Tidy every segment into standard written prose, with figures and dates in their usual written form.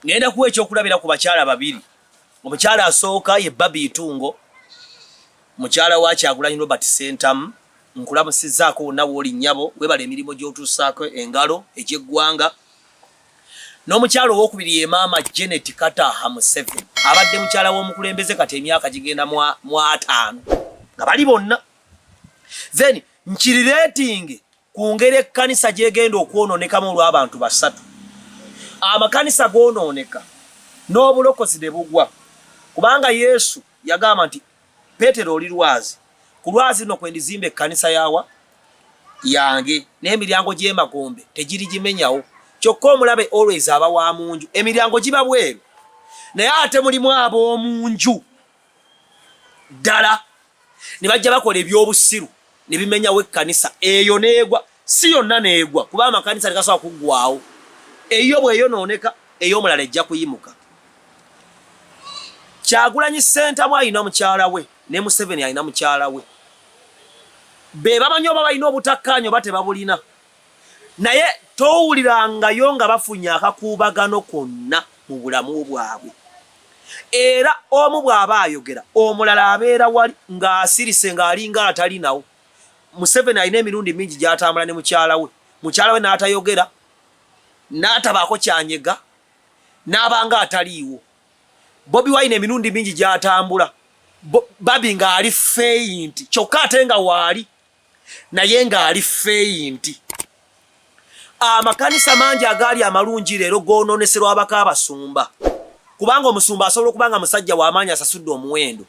Ngenda kuwa ekyokulabira ku bakyala babiri. Omukyala asooka ye Barbie Itungo, mukyala wa Kyagulanyi Robert Ssentamu. Nkulamusizzaako wonna w'oli nnyabo, weebale emirimu gy'otuusaako engalo egy'eggwanga. N'omukyala owokubiri ye maama Janet Kataha Museveni, abadde mukyala w'omukulembeze kati emyaka gigenda mu 50 nga bali bonna. Then nkirireetinge ku ngeri ekkanisa gy'egenda okwonoonekamu olw'abantu basatu. Amakanisa goonooneka n'obulokozi ne bugwa, kubanga Yesu yagamba nti, Peetero oli lwazi, ku lwazi luno kwe ndizimba ekkanisa yawa yange, n'emiryango gy'emagombe tegirigimenyawo. Kyokka omulabe always aba wa mu nju, emiryango giba bweru, naye ate mulimu ab'omu nju ddala ne bajja bakola eby'obusiru ne bimenyawo ekkanisa eyo n'egwa. Si yonna n'egwa, kuba amakanisa tegasobola kuggwaawo. Eyo bw'eyonooneka, ey'omulala ejja kuyimuka. Kyagulanyi Ssentamu alina mukyala we ne Museveni alina mukyala we, be bamanyi oba balina obutakkaanya oba tebabulina, naye towulirangayo nga bafunye akakuubagano konna mu bulamu bwabwe. Era omu bw'aba ayogera omulala abeera wali ng'asirise ng'alinga atali nawo. Museveni alina emirundi mingi gy'atambula ne mukyala we, mukyala we n'atayogera, n'atabaako kyanyega, n'abanga ataliiwo. Bobi Wine emirundi mingi gy'atambula Barbie ng'ali faint, kyokka ate nga waali naye ng'ali faint. Amakanisa mangi agaali amalungi leero goononeserwa abaka abasumba, kubanga omusumba asobola okuba nga musajja w'amaanyi asasudde omuwendo,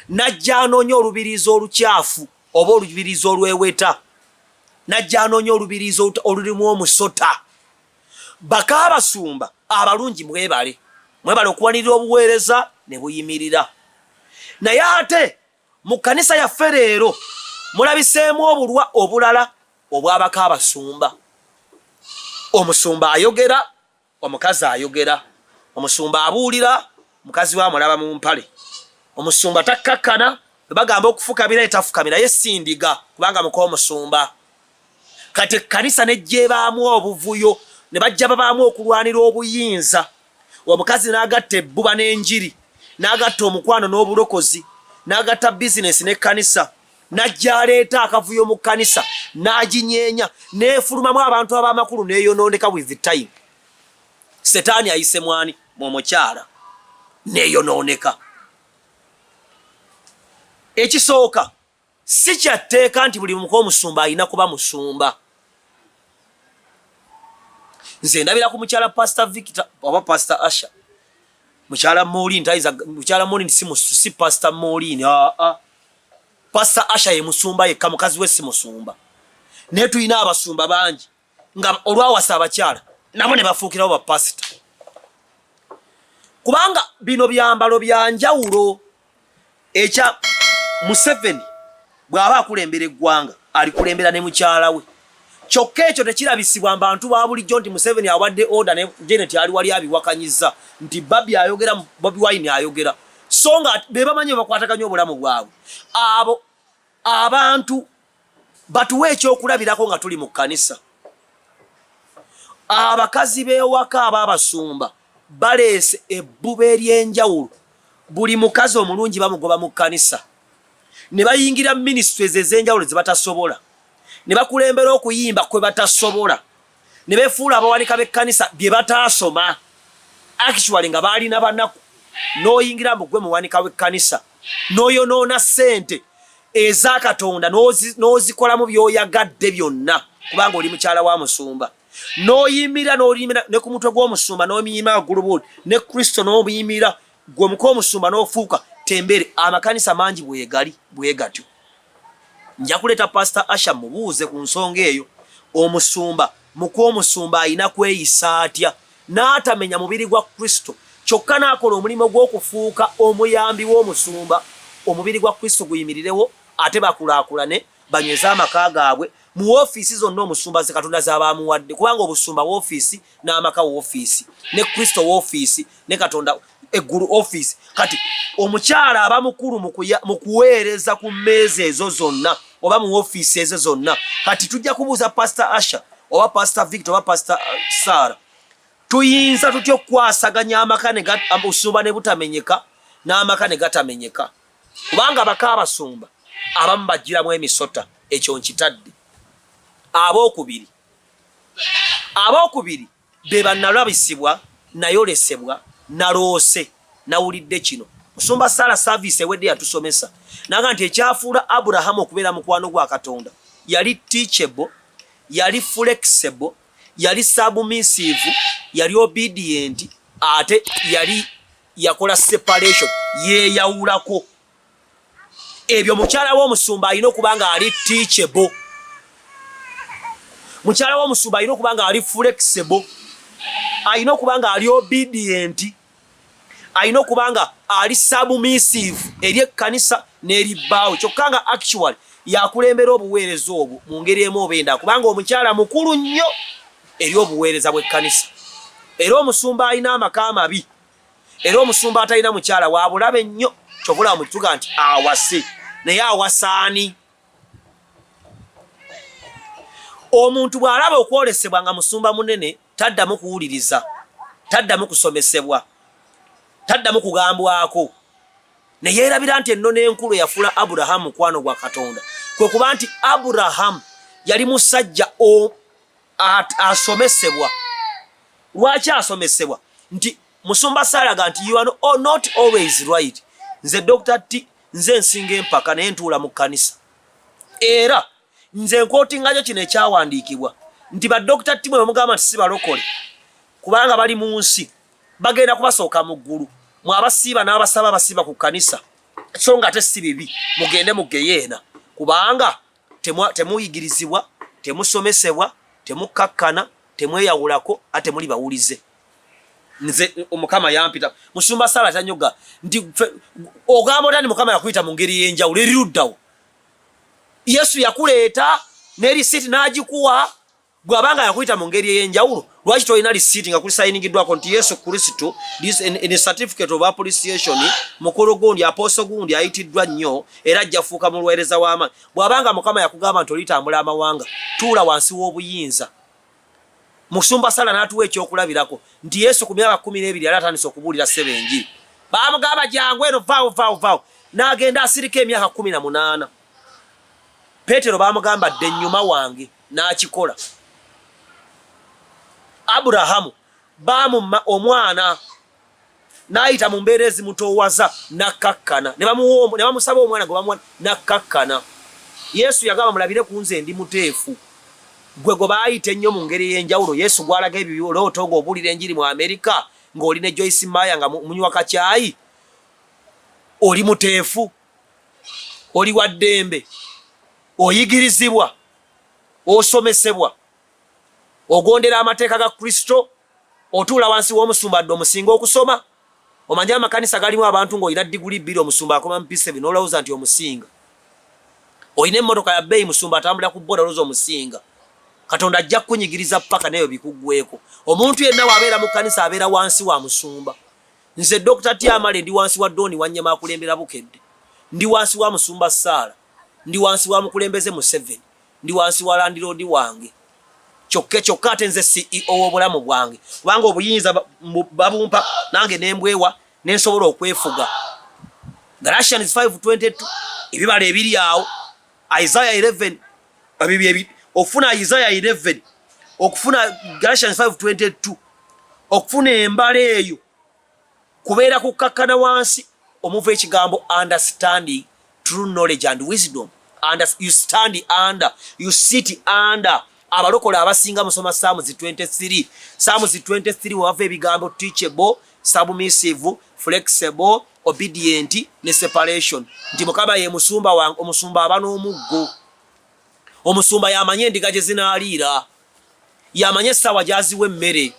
n'ajja anoonya olubiriizi olukyafu oba olubiriizi olweweta, n'ajja anoonya olubiriizi olulimu omusota. Baka abasumba abalungi mwebale, mwebale okuwanirira obuweereza ne buyimirira. Naye ate mu kkanisa yaffe leero mulabiseemu obulwa obulala obw'abaka abasumba. Omusumba ayogera, omukazi ayogera, omusumba abuulira, mukazi we amulaba mu mpale. Omusumba takkakkana, bwe bagamba okufukamira ye tafukamira, ye si ndiga kubanga muka omusumba. Kati ekkanisa n'ejja ebaamu obuvuyo, ne bajja babaamu okulwanira obuyinza. Omukazi n'agatta ebbuba n'enjiri, n'agatta omukwano n'obulokozi, n'agatta bizinensi n'ekkanisa, n'ajja aleeta akavuyo mu kkanisa, n'aginyeenya, n'efulumamu abantu ab'amakulu, n'eyonooneka with time. Setaani ayise mwani mu mukyala, n'eyonooneka. Ekisooka, si kya tteeka nti buli muka omusumba alina kuba musumba. Nze ndabira ku mukyala Pastor Victor oba Pastor Asha, mukyala Maureen tayiza, mukyala Maureen si, si Pastor Maureen. Aa, Pastor Asha ye musumba yekka, mukazi we si musumba. Naye tulina abasumba bangi nga olwawasa abakyala nabo ne bafuukirawo bapasita, kubanga bino byambalo bya njawulo. Ekya Museveni bw'aba akulembera eggwanga alikulembera ne mukyala we, kyokka ekyo tekirabisibwa bantu ba bulijjo nti Museveni awadde order ne Janet ali wali abiwakanyiza nti Barbie ayogera, Bobi Wine ayogera, so nga be bamanyi bakwataganya obulamu bwabwe. Abo abantu batuwe ekyokulabirako nga tuli mu kkanisa. Abakazi b'ewaka ab'abasumba baleese ebbuba ery'enjawulo. Buli mukazi omulungi bamugoba mu kkanisa ne bayingira ministries ez'enjawulo ze batasobola, ne bakulembera okuyimba kwe batasobola, ne beefuula abawanika b'ekkanisa bye bataasoma, actually nga baalina banaku. N'oyingira mbu gwe muwanika w'ekkanisa, n'oyonoona ssente eza Katonda, n'ozikolamu by'oyagadde byonna, kubanga oli mukyala wa musumba. N'oyimira, n'oyimira ne ku mutwe gw'omusumba, n'omuyima waggulu bw'oti ne Kristo, n'omuyimira gwe muka omusumba, n'ofuuka tembere. Amakanisa mangi bwegali bwe gatyo. Nja kuleeta Pastor Asha mubuuze ku nsonga eyo. Omusumba, muka omusumba alina kweyisa atya n'atamenya mubiri gwa Kristo, kyokka n'akola omulimu gw'okufuuka omuyambi w'omusumba, omubiri gwa Kristo guyimirirewo, ate bakulaakulane, banyweze amaka gaabwe mu woofiisi zonna omusumba ze Katonda z'aba amuwadde, kubanga obusumba woofiisi n'amaka woofiisi, ne Kristo woofiisi, ne Katonda eggulu ofiisi. Kati omukyala aba mukulu mu kuweereza ku mmeeza ezo zonna oba mu woofiisi ezo zonna. Kati tujja kubuuza Pastor Asha oba Pastor Victor oba Pastor Sarah. Tuyinza tutya okukwasaganya amaka ne obusumba ne butamenyeka n'amaka ne gatamenyeka? Kubanga baka abasumba abamu bajjiramu emisota, ekyo nkitadde. Abookubiri, abookubiri be bannalabisibwa, nayolesebwa, naloose, nawulidde kino. Musumba Sara service ewedde yatusomesa naga nti ekyafuula Aburahamu okubeera mukwano gwa Katonda yali teachable, yali flexible, yali submissive, yali obedient, ate yali yakola separation, yeeyawulako. Ebyo mukyala w'omusumba alina okuba nga ali teachable, mukyala w'omusumba alina okuba nga ali flexible, alina okuba nga ali obedient, alina okuba nga ali submissive eri ekkanisa n'eri bbaawe, kyokka nga actually yakulembera obuweereza obwo mu ngeri emu oba endala, kubanga omukyala mukulu nnyo eri obuweereza bw'ekkanisa. Era omusumba alina amaka amabi, era omusumba atalina mukyala wa bulabe nnyo. Kyova olaba mutuga nti awase, naye awasaani? Omuntu bw'alaba okwolesebwa nga musumba munene, taddamu kuwuliriza, taddamu kusomesebwa, taddamu kugambwako, ne yeerabira nti ennono enkulu eyafuula Aburahamu mukwano gwa Katonda kwe kuba nti Aburahamu yali musajja asomesebwa. Lwaki asomesebwa? Nti musumba Saalaga nti you are not always right. Nze Dr. T, nze nsinga empaka, naye ntuula mu kkanisa. Era nze nkootingayo kino ekyawandiikibwa nti ba Dr. T mwe bamugamba nti si balokole kubanga bali mu nsi, bagenda kubasooka mu ggulu. Mwe abasiiba n'abasaba abasiiba ku kkanisa, so nga ate si bibi, mugende mu geyeena, kubanga temuyigirizibwa, temusomesebwa, temukkakkana, temweyawulako, ate temuli bawulize. Nze Omukama yampita musumba Sala tanyoga nti ogamba otani Mukama yakuyita mu ngeri ey'enjawulo eriruddawo. Yesu yakuleeta ne risiiti n'agikuwa. Bw'aba nga yakuyita mu ngeri ey'enjawulo, lwaki tolina risiiti nga kusayiningiddwako nti Yesu Kristo, this in a certificate of appreciation, mukulu gundi, apostle gundi ayitiddwa nnyo era ajja kufuuka mulweereza w'amaanyi. Bw'aba nga Mukama yakugamba nti olitambula amawanga, tuula wansi w'obuyinza. Musumba Sala n'atuwa ekyokulabirako nti Yesu ku myaka 12 yali atandise okubuulira ssebo enjiri. Baamugamba jangu eno, vaawo, vaawo, vaawo, n'agenda asirika emyaka 18. Peetero baamugamba dda ennyuma wange, n'akikola. Aburahamu baamumma omwana n'ayita mu mbeera ezimutoowaza n'akkakkana, ne bamusaba omwana gwe bamuwa n'akkakkana. Yesu yagamba mulabire ku nze ndi muteefu. Gwe gwe baayita ennyo mu ngeri ey'enjawulo, Yesu gw'alaga ebirooto ng'obuulira enjiri mu Amerika, ng'oli ne Joyce Meyer nga munywa kacaayi, oli muteefu, oli wa ddembe, oyigirizibwa, osomesebwa, ogondera amateeka ga Kristo, otuula wansi w'omusumba dde omusinga okusoma. Omanye amakanisa galimu abantu ng'olina diguli 2, omusumba akoma mu P7 n'olowooza nti omusinga. Olina emmotoka ya bbeeyi, musumba atambulira ku boda, olowooza omusinga. Katonda ajja kukunyigiriza paka naye bikuggweeko. Omuntu yenna w'abeera mu kkanisa abeera wansi wa musumba. Nze Dr. T Amale ndi wansi wa Don Wanyama akulembera Bukedde. Ndi wansi wa musumba Saala. Ndi wansi wa mukulembeze Museveni. Ndi wansi wa landiroodi wange. Kyokka kyokka ate nze CEO w'obulamu bwange, kubanga obuyinza babumpa nange ne mbwewa ne nsobola okwefuga. Galatians 5:22, ebibala ebiri awo, Isaiah 11, ebyo okufuna Isaiah 11, okufuna Galatians 5:22, okufuna embala eyo kubeera kukkakkana wansi omuva ekigambo understanding, true knowledge and wisdom. And you stand under, you sit under. Abalokole abasinga musoma Psalms 23. Psalms 23 wava ebigambo teachable, submissive, flexible, obedient ne separation. Nti Mukama ye musumba wange, omusumba aba n'omuggo. Omusumba y'amanya endiga gye zinaaliira, y'amanya essaawa gy'aziwa emmere.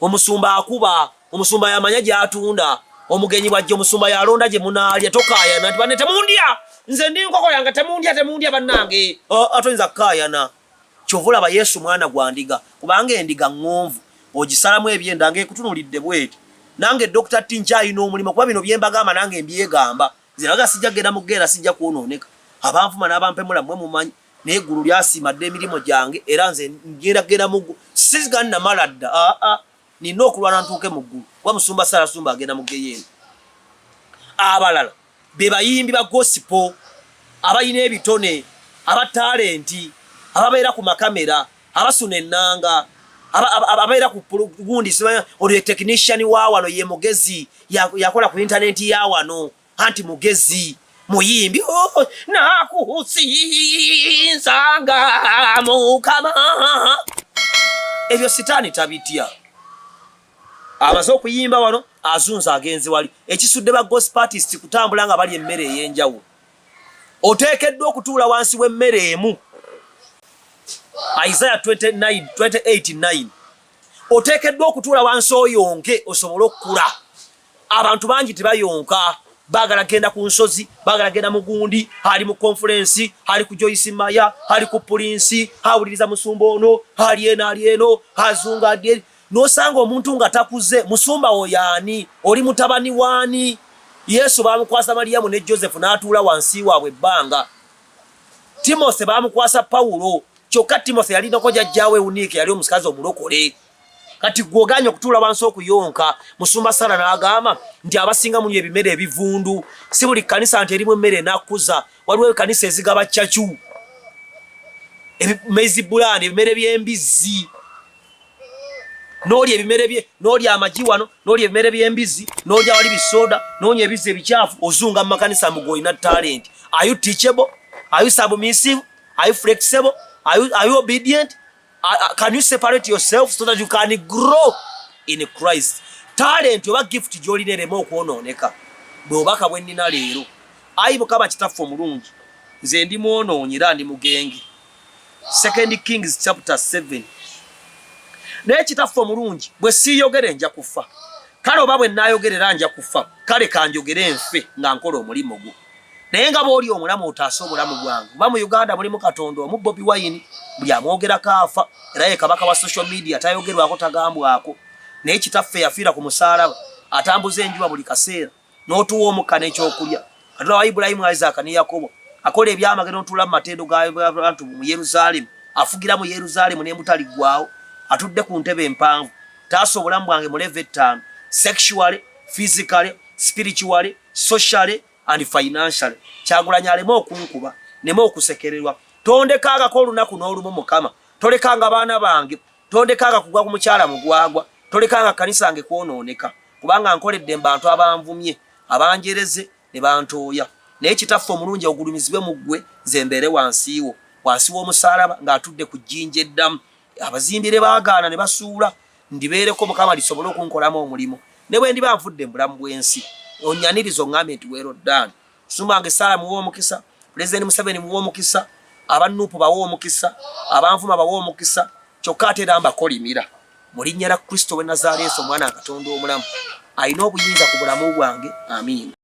Omusumba akuba, omusumba y'amanya gy'atunda. Omugenyi bw'ajja omusumba y'alonda gye munaalya. Tokaayana nti banne temundya, nze ndi nkoko yange, temundya, temundya bannange. Toyinza kukaayana. Kyova olaba Yesu mwana gwa ndiga, kubanga endiga ŋŋonvu, ogisalamu ebyenda ng'ekutunuulidde bw'eti. Nange Dokita T nkyalina omulimu, kuba bino bye mbagamba nange mbyegamba. Nze naga sijja kugenda mu ggeera, sijja kwonooneka. Abanvuma n'abampemula mmwe mumanyi, naye eggulu lyasiima dda emirimu gyange, era nze ngenda kugenda mu ggulu. Siga namala dda. Aa. Nina okulwana ntuuke mu ggulu, kuba musumba Sara Sumba agenda mu geyeena. Abalala be bayimbi ba gospel abalina ebitone, aba talent, ababeera ku makamera, abasuna ennanga, ababeera ku gundi, olyo technician wa wano ye mugezi, yakola ku intaneti ya wano, anti mugezi muyimbi. Oh, nakusinzanga Mukama. Ebyo sitaani tabitya. Amaze okuyimba wano, azunza agenze wali. Ekisudde ba gospel artist kutambula nga bali emmere ey'enjawulo. Oteekeddwa okutuula wansi w'emmere emu. Isaiah 29 28:9. Oteekeddwa okutuula wansi oyonke osobole okukula. Abantu bangi tebayonka, baagala genda ku nsozi, baagala genda mu gundi, ali mu conference, ali ku Joyce Maya, ali ku Prince, awuliriza musumba ono, ali eno, ali eno, azunga ali. N'osanga omuntu nga takuze. Musumba wo yaani? Oli mutabani waani? Yesu bamukwasa Mariyamu ne Joseph n'atuula wansi waabwe ebbanga. Timothy bamukwasa Pawulo, kyokka Timothy yalinako jjajjaawe Ewuniike, yali omusikazi omulokole. Kati gwoganye okutuula wansi okuyonka. Musumba Sara n'agamba nti abasinga mulya ebimere ebivundu. Si buli kkanisa nti erimu emmere enakuza. Waliwo ekkanisa ezigaba cacu, maize bran, ebimere by'embizzi. N'olya ebimere bye, n'olya amagi wano, n'olya ebimere by'embizzi, n'olya wali bisoda, n'onywa ebizzi ebikyafu. Ozunga mu makanisa mbu gw'olina talent. Are you teachable? Are you submissive? Are you flexible? Are you obedient? Can you separate yourself so that you can grow in Christ? Talent oba gift gy'olina ereme okwonooneka. Bwe obubaka bwe nnina leero. Ayi Mukama Kitaffe omulungi, nze ndi mwonoonyi era ndi mugenge. Second Kings chapter 7. Naye Kitaffe omulungi, bwe siiyogere nja kufa. Kale oba bwe nnaayogera nja kufa. Kale kanjogere nfe nga nkola omulimu gwo. Naye nga bw'oli omulamu, otaase obulamu bwange. Kuba mu Uganda mulimu Katonda omu, Bobi Wine, buli amwogerako afa, era ye kabaka wa social media, tayogerwako, tagambwako. Naye Kitaffe yafiira ku musaalaba, atambuza enjuba buli kaseera, n'otuwa omukka n'ekyokulya. Katonda wa Ibulayimu, Isaaka ne Yakobo, akola ebyamagero, n'otuula mu matendo g'abantu mu Yerusaalemu, afugira mu Yerusaalemu n'embutaliggwawo, atudde ku ntebe empanvu. Taasa obulamu bwange mu level ettaano: sexually, physically, spiritually, socially and financially. Kyagulanyi aleme okunkuba, neme okusekererwa. Tondekangako olunaku n'olumu, Mukama. Tolekanga baana bange, tondekanga kugwa ku mukyala mugwagwa, tolekanga kanisa yange kwonooneka, kubanga nkoledde mu bantu abanvumye, abanjereze ne bantooya. Naye Kitaffe omulungi, ogulumizibwe mu ggwe, nze mbeere wansi wo, wansi w'omusaalaba, ng'atudde ku jjinja eddamu abazimbire baagaana ne basuula. Ndibeereko, Mukama, lisobole okunkolamu omulimu. Ne bwe ndiba nfudde mu bulamu bw'ensi, onyaniriza, oŋŋambye nti well done. Sumbange Saala muwe omukisa, Pulezidenti Museveni muwe omukisa, abanuupu bawe omukisa, abanvuma bawe omukisa. Kyokka ate era mbakolimira mu linnya lya Kristo w'e Nazaaleesi, omwana wa Katonda omulamu alina obuyinza ku bulamu bwange. Amiina.